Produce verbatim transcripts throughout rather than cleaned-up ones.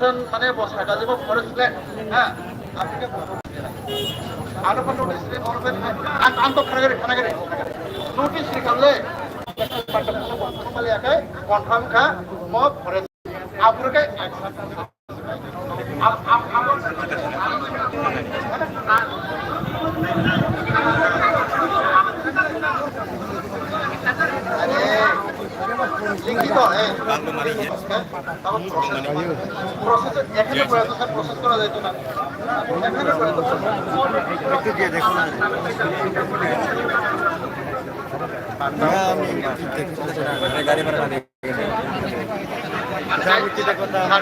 Mane bo saka jebo forest land, ha, apni ke ano ko notice re, ano ko, ang, ang to khana gari, khana gari, notice re kalle, kali akai, confirm kha, mo forest, apur ke action. Ap, ap, ap, Likhito, eh. Process, এখানে পর্যন্ত sir process করা যাইতো না। এখানে পর্যন্ত। একটু দিয়ে দেখুন না। না, আমি একটু দেখতে চাই না। গাড়ি ভাড়া দিয়ে। যা, আমি কি দেখবো তা? না,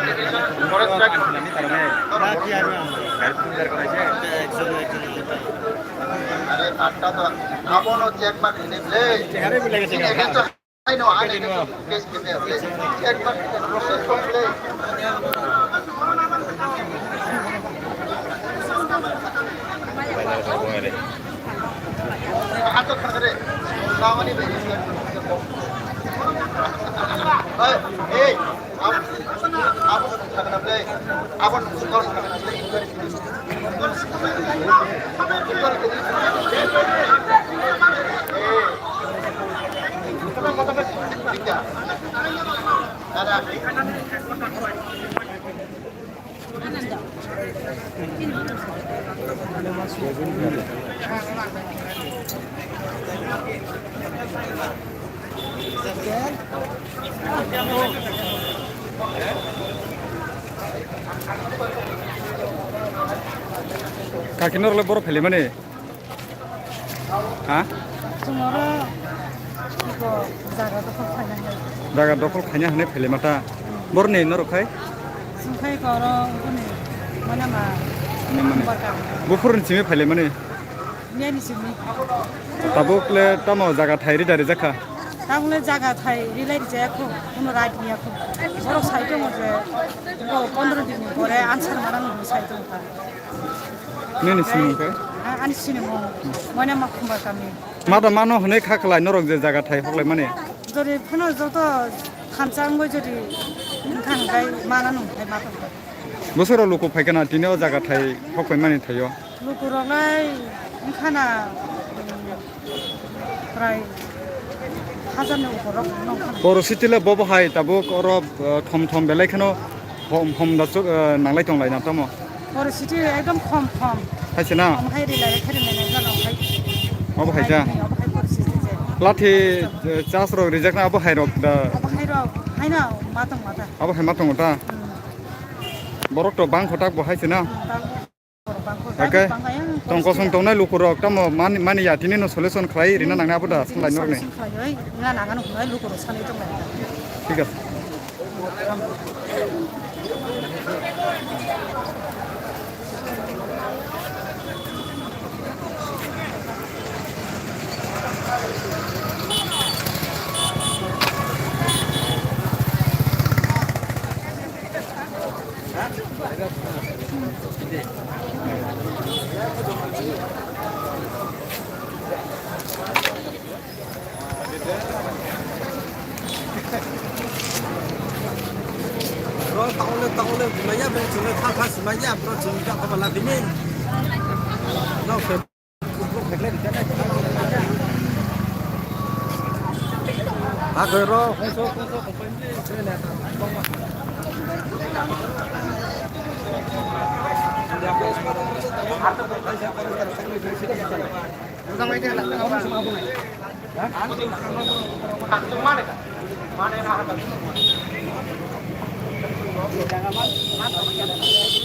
কি আর না? গাড়ি ভাড়া করাইছে। একজন, একজন। আরে, আটটা তো, আবো নো চেক মারি নিবলে। চেহারা মিলে গেছে। Ai no, ai no, case kete ase. Ek bar process complete. Ato khare. Nawani bai. Hey, hey. Abo, abo, abo, abo, Kaki norok le boro phalimani? Ha? Chwng oro iko jaga dokhol khaina hai. Jaga dokhol khaina hwnwi phalimata. Borni norok khai? Chwng khai iko oro boni mana ma. Bufurni simi phalimani? Miyani simi. Tabuk le tamo jaga thai rida rijak kha? Tabuk le jaga thai rilai rijak kho, kuno right niya kho. Borok sai tongo je, bo pondro din ni pore answer mana nungwi sai tongkha. Nini simung khe? A-, ani sinimung, Moina Makhumbar kami. Mada mano hwnwi kha khlai norok je jaga thai hoklai mani? Jodi phano joto thansa wngwi jodi wngkha hwnkhe mana nung thai ma tongkha. Bwswk rok luku phai khana tini o jaga thai hoklai mani thaio? Lukurok lai wngkhana, um, prai hazarni upor rok nongkhana. Poro city le bobo hai tabuk oro, uh, thom thom belai kheno hom, hom da chuk, uh, nanglai tonglai na tamo? Poro city ekdom khom khom. Hai se na? Khom hai rilai khe rilai nang jano hai. Obo hai ja? Obo hai poro city je. Lathi, uh, charge rok rijak na obo hai rok da? Obo hai rok, hai na ma tong ma ta. Obo hai ma tongo ta? Hmm. Borok to bang khotak bo hai se na? Hmm, bang. Oke. Tong kosong tongnai lukurok tamo mani, mani ya tini no solution khlai rina nangnai abo da sanlai norni. Solution khlaiwi wngna nangano hwnwi lukurok sanwi tongnai. Thik ase. Bro, taule, taule, maya, bro, chungle, tha, tha, maya, bro, chungle, tha, tha, la, dimi. No, Agaro, hongso, hongso,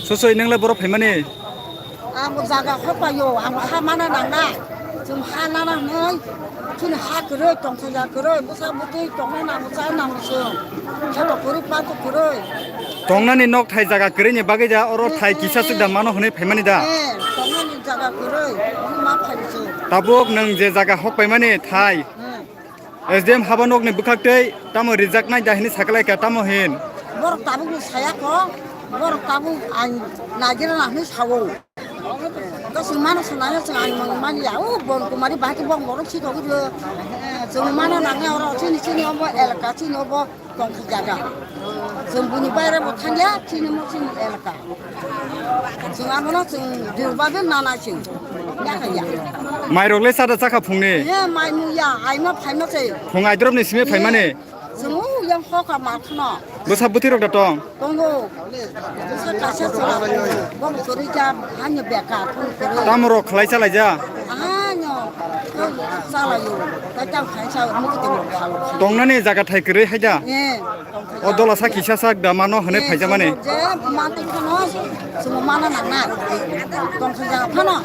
Sosoi nang le boro phaimani? Ang bo jaga hok paio, ang ha mana nang na. Chwng ha nana hwnwi, chini ha kwrwi, tongthai ya kwrwi, bwsa bwtwi tongna nango, cha nango chwng. Khe bo kwrwi, pa to kwrwi. Tongnani nok thai jaga kwrwini bagwi da, oro thai kisa swk da mano hwnwi phaimani da? Eh, tongnani jaga kwrwi, hwnwi ma phai chwng. Tabuk nwng je jaga hok paimani thai, Hmm. S D M haba nokni bwkhaktwi tamo rijaknai da hwnwi saklaikha, tamo hin? Borok tabukno saya kho, borok tabuk ang nagira na hwnwi sao. Chwng mano swnamya chwng ani mung manya. O Bon Kumari bahai khe bong borok si tongwi rw. Chwng mano nangya oro chini chini obo elaka chini obo tongthok jaga. Chwng buni baire bo thangya chini mo chini elaka. Chwng abono chwng durbabe nana chwng. Yakha ya. Mairok le sada chakha phungni. He mai mu ya aima phaima chai. Phung aidrop ni simi phaimani. Chwng o yang hoka ma khno. Bwsa bwtwi rok da tong. Tongo. Bwsa kaisa chwla. Bo kwrwi ja hanya beka phung kwrwi. Tamo rok khlai chalai ja. Aha no. Chalayo. Ta tang khai cha mo ko tong khalo. Tongnani jaga thai kwrwi hai da. Eh. O dola sa kisa sak da mano hwnwi phaijamani. Je ma tong khno. Chwng mana nang na. Tong kha ja phano.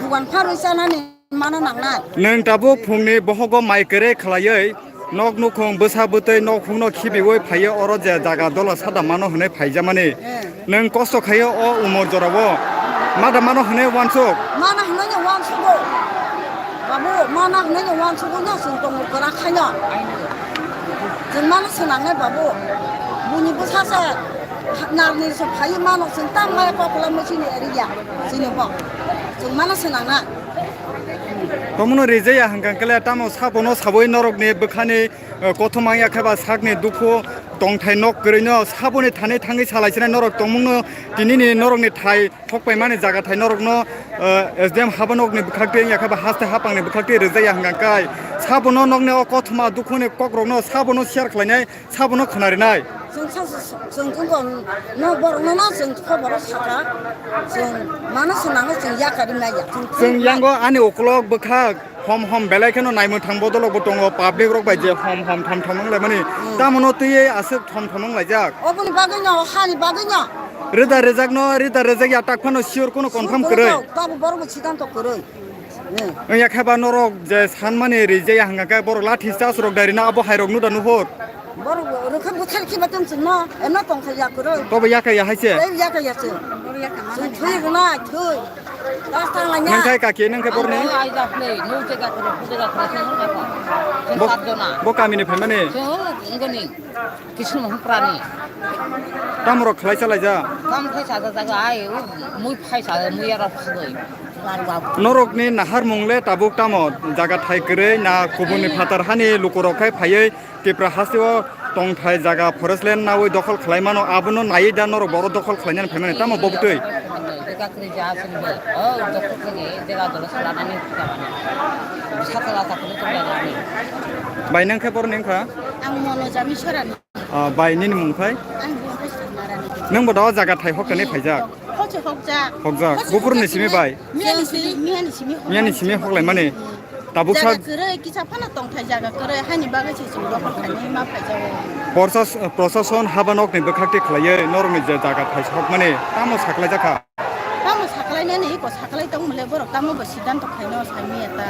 Dugan pharo chanani. Mana nangnai. Nwng tabuk phungni bohogo mai kwrwi khlaiwi nok nukhung bwsa bwtwi nok hungno khibiwi phaiwi oro je jaga dola sada mano hwnwi phaijamani. Eh. Nwng kosto khaiwi o umor jorao mada mano hwnwi uansuk. Mana hwnwi no uansugo. Babu, mana hwnwi no uansugo no chwng tongo kwrak khaino. Chwng mano swnangnai babu. Buni bwsa se narni se phaiwi mano chwng tang maya kokla machine area. Chini bo. Chwng mano swnangnai. Tomono rijaya hwnkha khe le tamo sabono sabwi norokni bwkhani, eh, kothoma wngya khe ba sakni dukhu tongthai nok kwrwino saboni thani thangwi salai sinai norok tongmungno tinini norokni thai thokpaimani jaga thai norokno, eh, S D M haba nokni bwkhaktwi wngya khe ba haste hapangni bwkhaktwi rijaya hwnkha khe sabono nokni o kothoma dukhuni kokrokno sabono share khlainai. Sabono khwnarinai. Chwng sa, chwng, chwng, chwng, no borokno no chwng khoboro sakha. Chwng mano swnamwi chwng yakarwi maya. Chwng yango ani ukulok bwkhak hom hom belai kheno naimwthang bodolokbo tongo, public rok bai je hom hom thom thom wnglaimani. Hmm. Tamono twiwi aswk thom thom wnglaijak. Oboni bagwino, hani bagwino. Rida rijakno, rida rijak ya tak phano sure kono confirm kwrwi. Tabuk borokbo siddhanto kwrwi. Hmm. Wngya khe ba norok je sanmani rijaya hwnkha khe borok lathi charge rok dairina abo hai rok nuda nuhur. Borok rwkhe bwthar khiba tong chwngno, eno tongkha yakwrwi. Tobo yakha ya hai se? Tei yakha ya se. Chwng thwi rwnai, thwi. Das tang lai nya. Nang khai kaki, nang khai borni? Ang ai jak le, no je jak le, puje jak le, chwng jak le. Chwng Bo, sat jona. Bo kamini phaimani? Chwng wngoni. Kisnu Mahaprani. Tamo rok khlai chalai ja? Kam khai sa ja jaga ai, u mui phai sa, mui ara phusgoi. Norokni naharmung le tabuk tamo? Jaga thai kwrwi na kubuni phatar hani lukurok khai phaiwi Tipra hasteo tongthai jaga forest land nawi dokhol khlai mano, abono naiwi da norok boro dokhol khlainani phaimani, tamo bo bwtwi? Jaga kwrwi ja aswk bo, o dokhol khlai jaga dolo sala nani. Sakala takuni tong jaga ni. Bai nang khe borni wngkha? Ang Mono Jami Sorani. Ah, bai, nini mung khai? Ang Bumrwi Sangmarani. Nwng bo da o jaga thai hok tani phaijak? Hoche hokjak. Hokjak. Hoche Buphuruni hokjak simi bai? Miyani simi, miyani simi hok. Miyani simi hoklai mani. Tabuk jaga sak kwrwi, kisa phano tongthai jaga kwrwi, haini bagwi se chwng dokhol khainai ma phaijago. Proshas-, proshashon haba nokni bwkhakti khlaiwi norokni je jaga thai hok mani tamo saklai jakha? Tamo saklainani iko saklai tongmole borok tamo bo siddhanto khaino saimanya ta.